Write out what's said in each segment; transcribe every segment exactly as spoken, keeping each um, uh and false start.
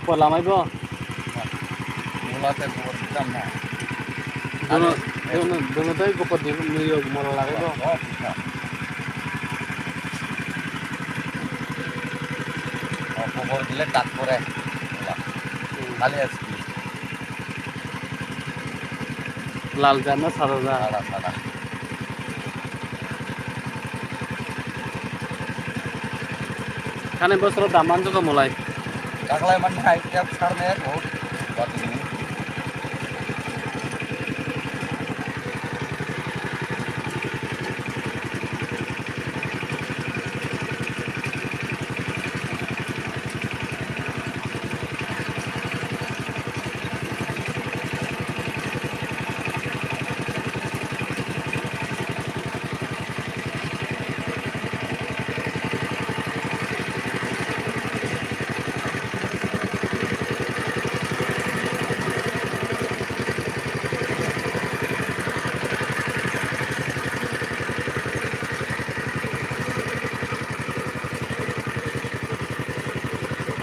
Pola mai bo. Mula te bor tam na. Dono, dono, dono tai bokor di, mui yo mola lage bo. Oh, bisa. Oh, bokor dile tak pore. Mula. Hmm. Kali aski. Lal ja na sada ja? Sada, sada. Kani bosoro daman joto mulai. Kaklai man hai kep sarne ko. Batu ni.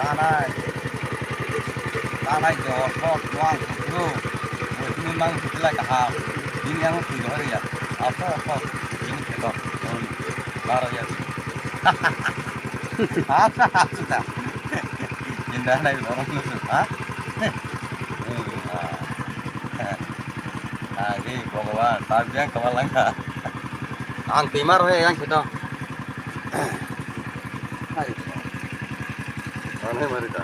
Tanai. Tanai jo, hot, wang, kutru. Kutru mang, kutru lai kaham. Ini yang kutru hari ya. Apa, apa? Ini kita. Baru ya. Apa, apa? Indah nai orang tu, ha? Hai, Bhagwan, tak biang kawal langka. Ang timar he yang kita. Hai. Anai mari ta.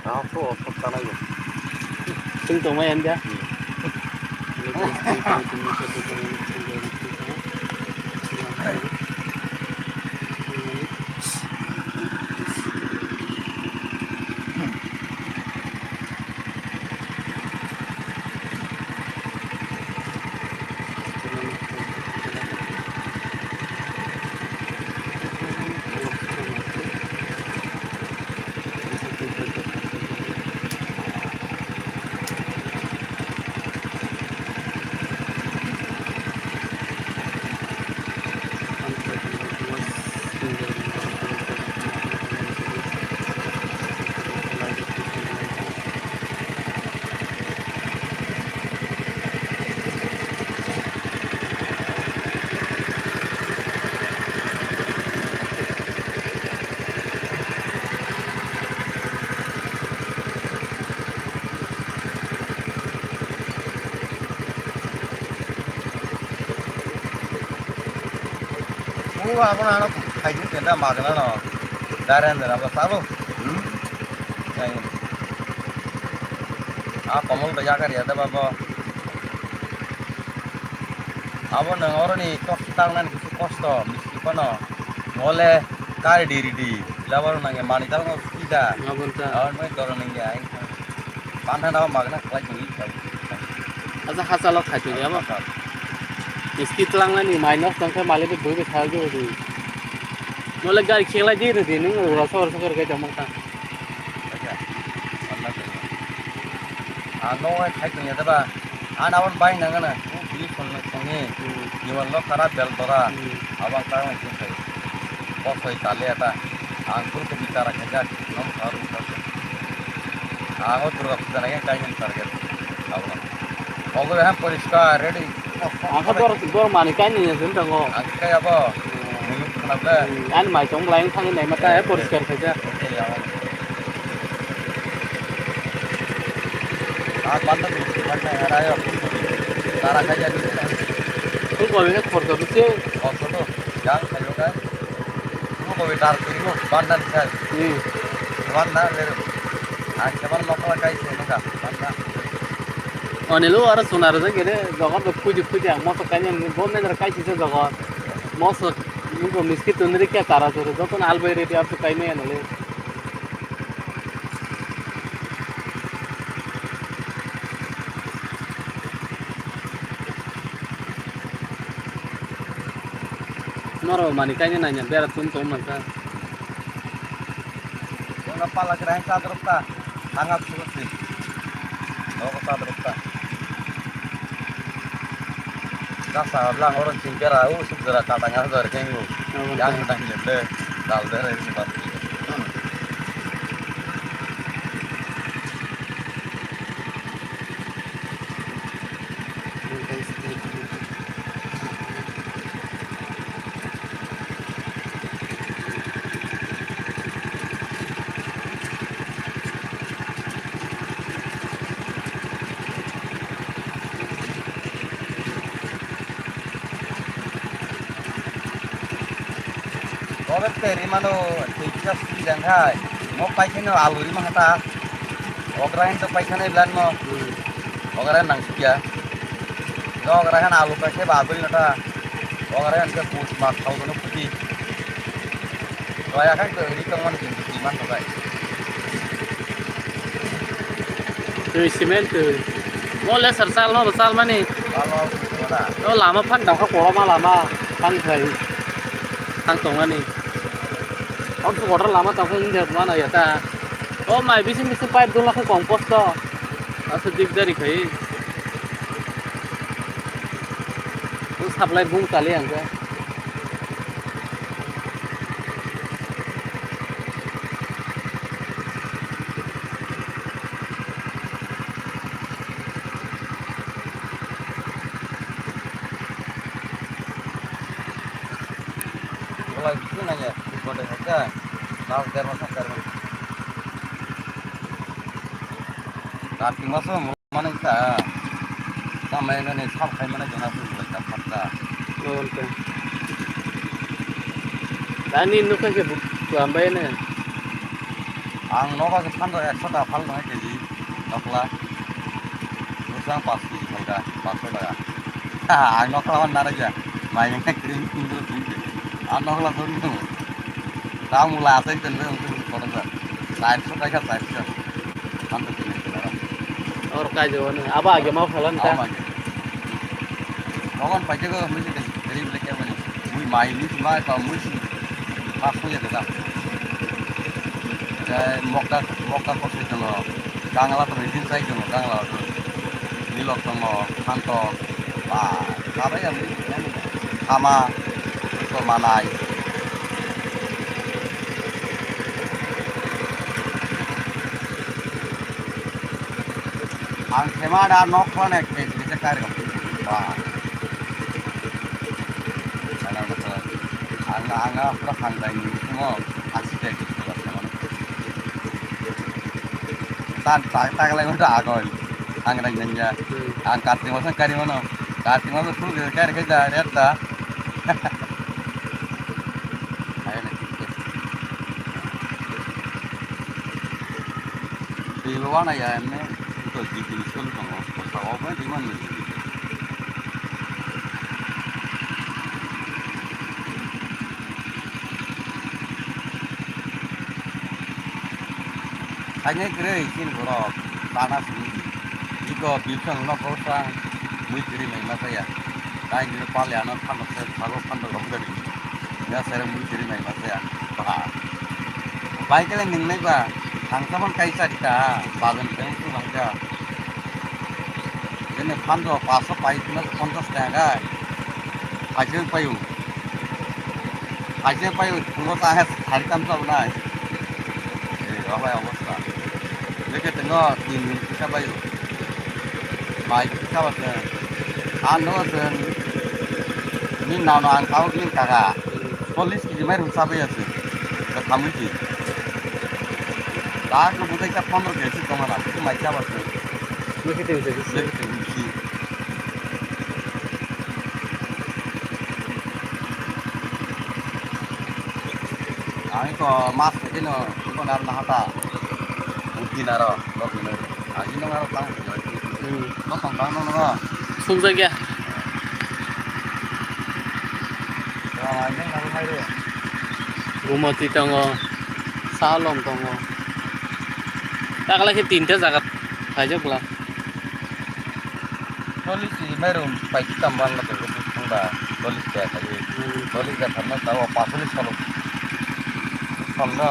Apa, apa tanai bo. Sing tong mai anja. O abono ano khaidi tenda magna no. Darendra ba sabo. Hmm. Jai. A komol ba yagar ya da babo. Abo nang oroni kok tangnani kisi kosto misti kono. Mole kari diri di. Labar nange mani talngo sida. Ngabon ta. Awan mai dorong nangya. Pantha na magna khlai tongwi. Asa hachalo khai tongya ba. Hachal. Misti tlangnani minus tongkhe malik bui bui thal di di. Mole gari khelai di di ning ro sor sor kai tongma ta. Acha. Pantha tongya. Ano khai tongya da ba. An abon bai nang na, u bini song song ni, hmm, niwan lo kara bel dora, hmm, abang kara nang sing kai. Bosoi kale ata, ang pur ko bichara khaja, nom saru saru. Ang o Durga Puja nang kai nang target, abang. Ogo ham poriskar, ready. Ang kha bor, bor mani kai ni jen tango. Ang kai abo, hmm, munu khna ble. Hmm, an mai tong lai thang nai mata, eh, poriskar khaja. Oke, ya. Ah, panda tu, panda era yo. Tara kaya ni. Tu kau ini khordo tu sih. Khordo tu, yang kayu kan. Tu kau ini tar tu ini, panda ni kan. Hmm. Panda ni. Ah, cuman lokal kai sih, enggak, panda. Oni lu harus sunar aja gini, jangan tu puji puji yang masuk kayaknya, gua main rekai sih jangan. Masuk, ini gua miskin tu neri kya tara tu, jangan albai ready harus kai nih, nolai. Norok mani kainwi naina bera chum tong masa. Wala pala kira sa drop ta. Hangap susi. Nogo sa drop ta. Kasa blang orang sing bera u suk jera katang jera kengu. Yang tang ni ble dal bera ini pasti. Oro teri mano, tei kisa sui jang khai. Mo paikhe no alu ri ma hata. Ogra hin to paikhe no iblan mo. Ogra nang siya. Ogra hin alu paikhe ba agul nata. Ogra hin ke pus ma thau no kuti. Doya khai to ri tong mano kintu iman to khai. Twi cement twi. Mo le sar sal no sal mani. Alo, wala. O lama phan dang kha koloma lama phan khai. Thang tong mani. Hok su water lama tang kha india mana ya ta. O mai bising bising pipe dula kha kong post to. Asa dik dari khai. O supply bung kali ang kha. Bolai bisingo nangya, body hakha, last der maso, der maso. Kartik maso. Mane sa, tamo nani sab khai mane jona phu lai ta phatta. Nonte. Tani nukha se bu-, buambai ne. Ang nogo se phando ekso ta phal nai keji nokla. Busang pas keji phalga, pas phalga. Ang nokla wan nara ja. Mai yang krim kum kum. Ang nokla dur kum. Tamo mula asai tenbe ungkhe kotor ja. Char so taka, char so. Tamo tenbe tenara. Or kai jo ne. Aba age ma phalan ta. Aba age. Nogon paike go mui se kari bile ke mani. Mui mai mui si mai pa mui si. Pas ko ya da. Mokta mokta ko se tolo. Kangla to din sai tolo kangla to. Nilok tolo, khanto. Ba, kabai ang. Ama, ito manai. Ang khema da nok phone ek page bisa kar ko. Wah. Ang ang pura khang dai ni mo asi dai ko. Tan tak tak lai mo da agon. Ang dai nanya. Ang kati mo san kari mo no. Kati mo tu kari kari da reta. Ayo na. Twi bo wana ya emne. Ito di di sol tongo. Kosa o ba di man ni. Khainai kwrwi chini borok chana simi di. Iko bilsong no kosang mui kwrwi mai ma saya. Tai dino pale ano phano se sago phano rok gari. Ya sere mui kwrwi mai ma saya. Ba. Bai kele ningnai ba. Thangsa man kaisa dita. Bagan keng tu bangka. Ini phan do paso pai tuna ponchas taka. Aje payu. Aje payu, tungo ta hai hari tam sa nai. Eh, obai obosta. Leke tungo tin din kisa payu. Mai kisa basa. Ano sen. Ni nano ang kau ni kaka. Police ki mai rum sabai ase. Ka khamui ki. Tak no budai ka pondro ke si tongana. Mai kisa basa. Leke tin se. Leke tin si. Ang ko mas ke no ko nar na hata. Uti naro, lok ni. Ang ino naro tang. Hmm. No tang tang no no. Sumjak ya. Gumati tongo, salom tongo. Takla khe tinta jaga khaijak bwla. Police ni mairum pai kitam bang na to thangba police ya khai. Hmm. Police ya thamna ta o pa police solo. Solo.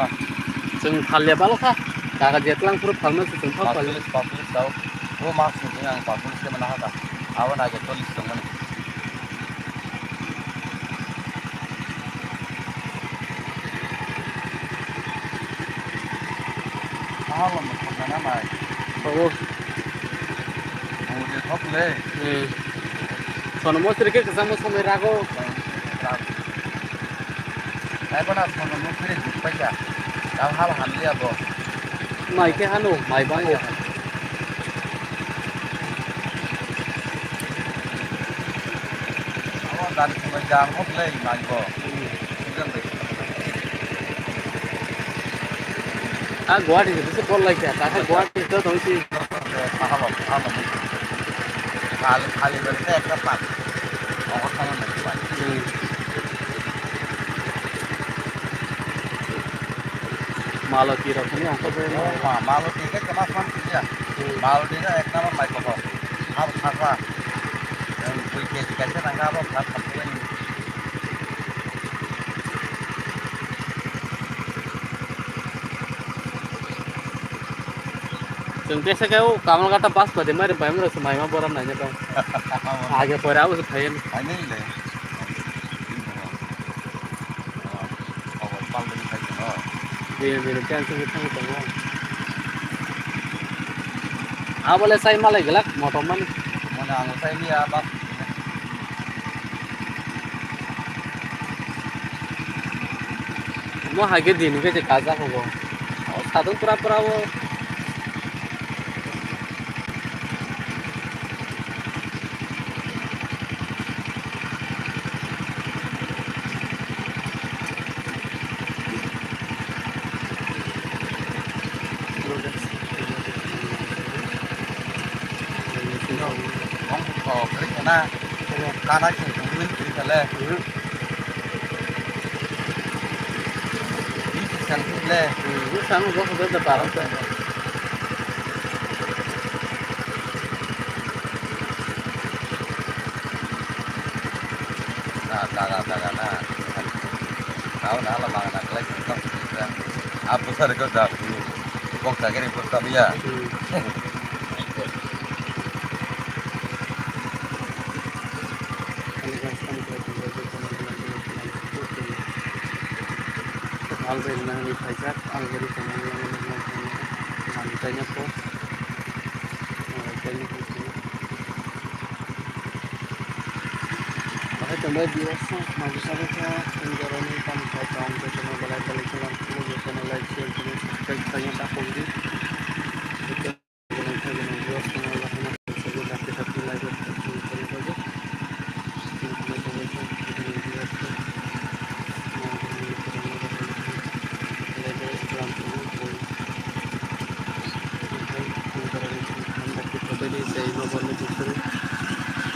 Chwng phalya balo kha. Daga jetlang phuru phalna se chwng phal phalya. Police, pa police tao. O mas ni ang pa police ke mana ha ka. Abo na ke police tong mani. Ahal no thok na nai. Obo. Obo je thok le. Hmm. Sono mosri ke kesang mo somoi rago. Rago. Nai bana sono mosri jik paisa. Dal hal hamliya bo. Mai ke hanu, mai bang ya. Abo dan somoi jang hok le mai bo. Hmm. Jang bai. Ah, Guwahati se bisi call lai kha, ta kha Guwahati to tong si. Mahalo, mahalo. Khali, khali bari ta ekta pan. Ogo thang na. Hmm. Maloti rok ni ongkho be. Oh, ma, maloti ke kama pan ya. Hmm. Maloti na ek number mai ko. Ab khasa. Yang kui ke kaisa nang abo khas khas ni. Chwng tesa khe o Kamalghat bus padi mari bai mano se maima boram naina bai. Age pore abo se phaiyani. Phainai le. Khobor pal de khai no. Dino dino tension khe thangwi tongo. Abo le sai malai glak motom mani. Mane ang sai liya bus. Mo hai khe din khe je kaja hobo. O sadung pura pura o. Kana sing sing kiri kale. Ini sing sing le. Ini sing sing le. Daga, daga, na. Tahu na, hala bang na, kelai sing sing. Apa sar ko dah. Bok jaga ni bos tabiya. Albai rina hani phaijak, albai rina hani phaijak, albai rina po. Bahai tongbai biyo sa, mabu sa kha, tong jorani tamo khai tong, tong jorani belai belai khe lang, tong jorani like, share, comment, subscribe khaina ta pogdi.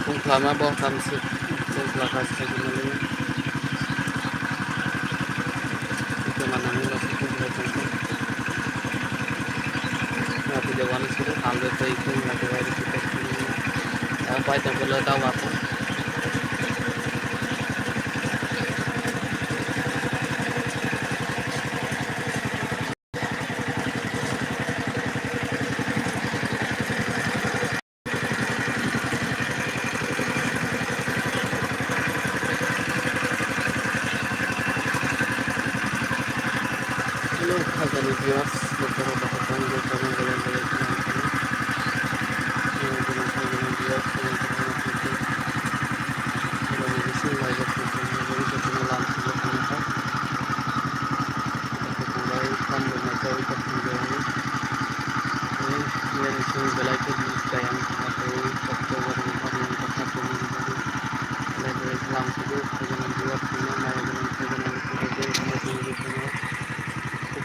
Kung khlama bo tamsik, kung khlaka se. Ito manani no sukun dilo tongkha. Napi jawani suru halde tei kung napi wai rikita. Ang pai tongkha lo tau ako. Hello, khajani viewers, nokoro bahai tong, jotono belai belai khna tong. Jotono khajani viewers, jotono khajani. Jotono bising lai jotono khajani, jotono lam sujak khna tong. Jotono lai tam rwna chawi jotono jotono. Yang sini belai ke kaya, belai belai lam sujak khna tong.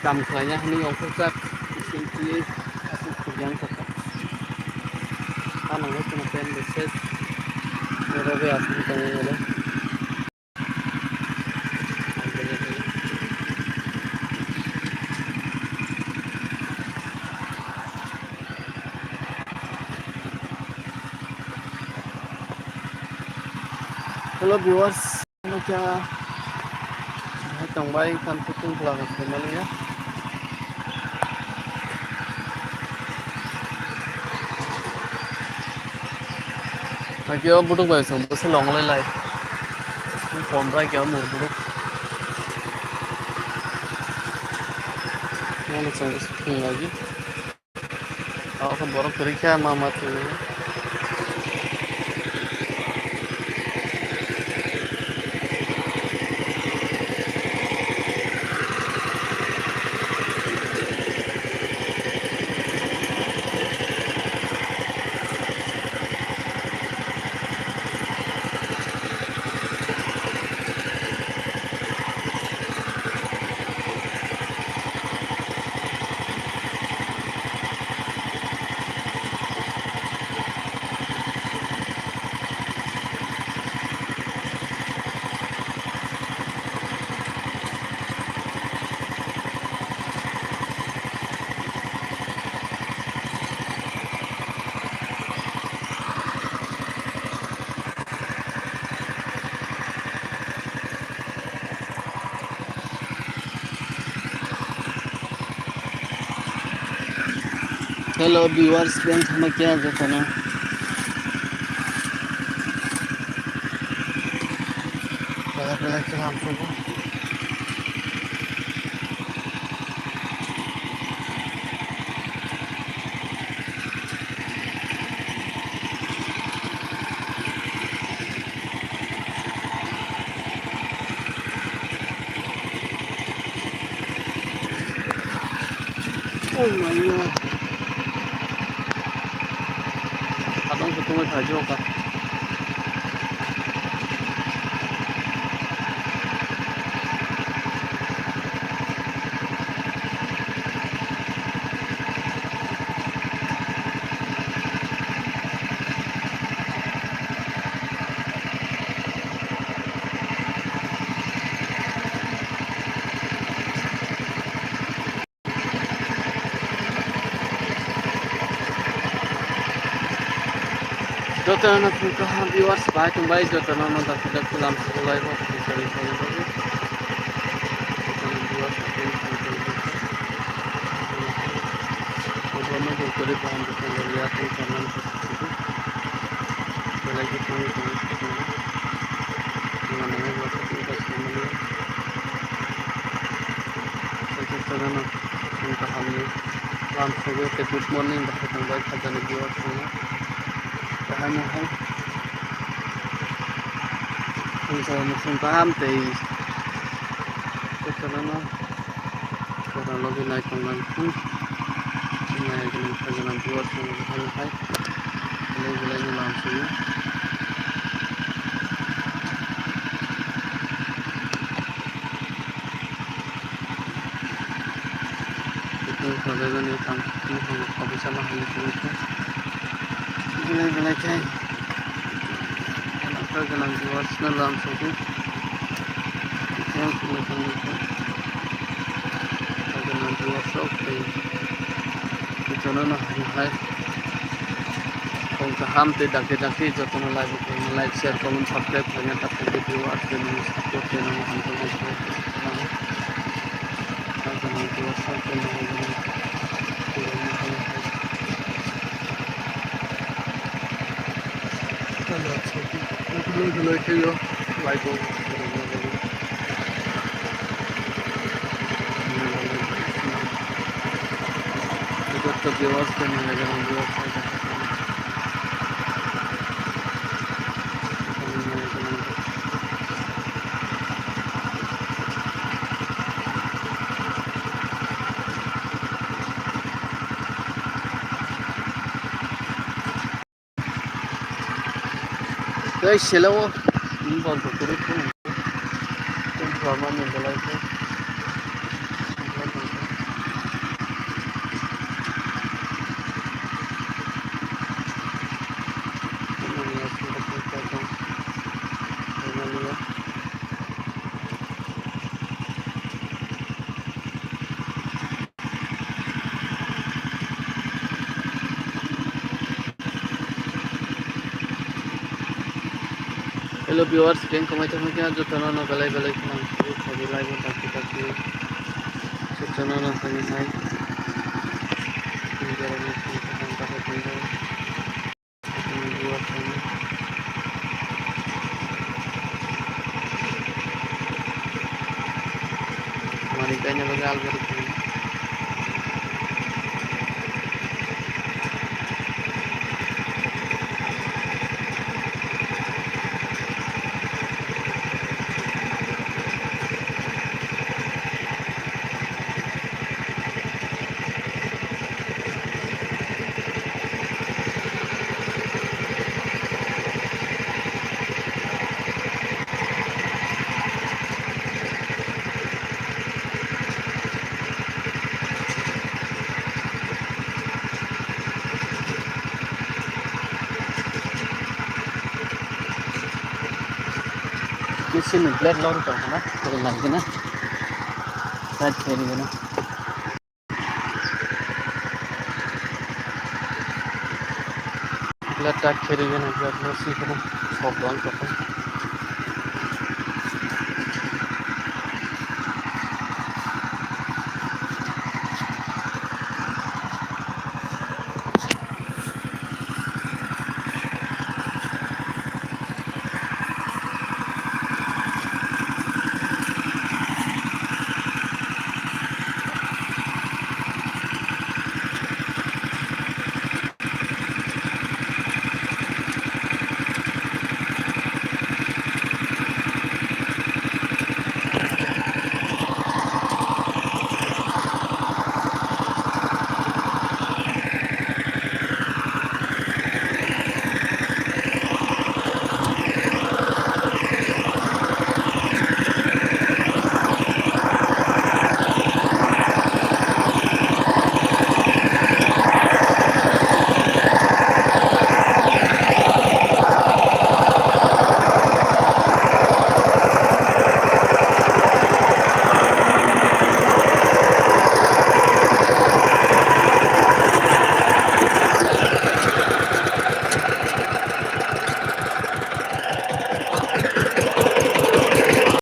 Kam khlaina hwnwi ongkhorjak, bising twiwi aswk khuk yang sakha. Ano wngkha pen message, oro be aswk tongwi mano. Hello viewers. Kha, hai tongbai, khan kutung kla kha, kha maliya. Hakhe o buduk bai chwng bwswk long lai lai. Phone bai khe o mur buduk. Mani chwng bwswk thung lai di. Ako borok kwrwi khe ma ma thwngwi. Hello viewers, beng thangma khe ang jotono. Belai belai khe lamsogo. Oh my God. Adang kutung mai thai joka. Jotono phung kaham viewers bai tong bai jotono no dakti dakti lam sugulai bo phung sari sari bo. Jotono viewers phung sari sari bo. Jotono bo kore kaham bo sugulai ya phung kaham. Belai khe tongwi tong, tongwi tong. Tongwi tong, tongwi tong. Tei khe chwngno chwng kahamni lam sugwi khe good morning bahai tongbai khajani viewers rokno. Kaham wngkha. Chwng chwng kaham tei khe chwngno. Jora logi nai tong nang khe. Nai gwnang kha gwnang viewers rok hai hai. Belai belai no lam sui. Itu khalai mani tang ini hong khabisa ma hali sui khe. Belai belai khe. Gwnang kha gwnang viewers no lam sui khe. Yang sui khe. Kha gwnang viewers rok tei. Jotono no hai hai. Tong kaham tei dakti dakti jotono like, like, share, comment, subscribe khlaina tak tak video aswk nini support khlaina hamjakgo. Tei selo o bol rok kwrwi phano tei bwma ni belai khe. Hello viewers, beng kwmai tongma khe jotono no belai belai kheno ang sugwi khaui live o dakti dakti jotono no thangwi hai. Tini jora no thangwi thangwi thangwi thangwi. Mari kaina bagwi algori khe. Machine ni blade lori tong khna, tei nangkhe na tight khe rwgwino. Blade tight khe rwgwino, blade no swi kheno sok bo ang tong kha.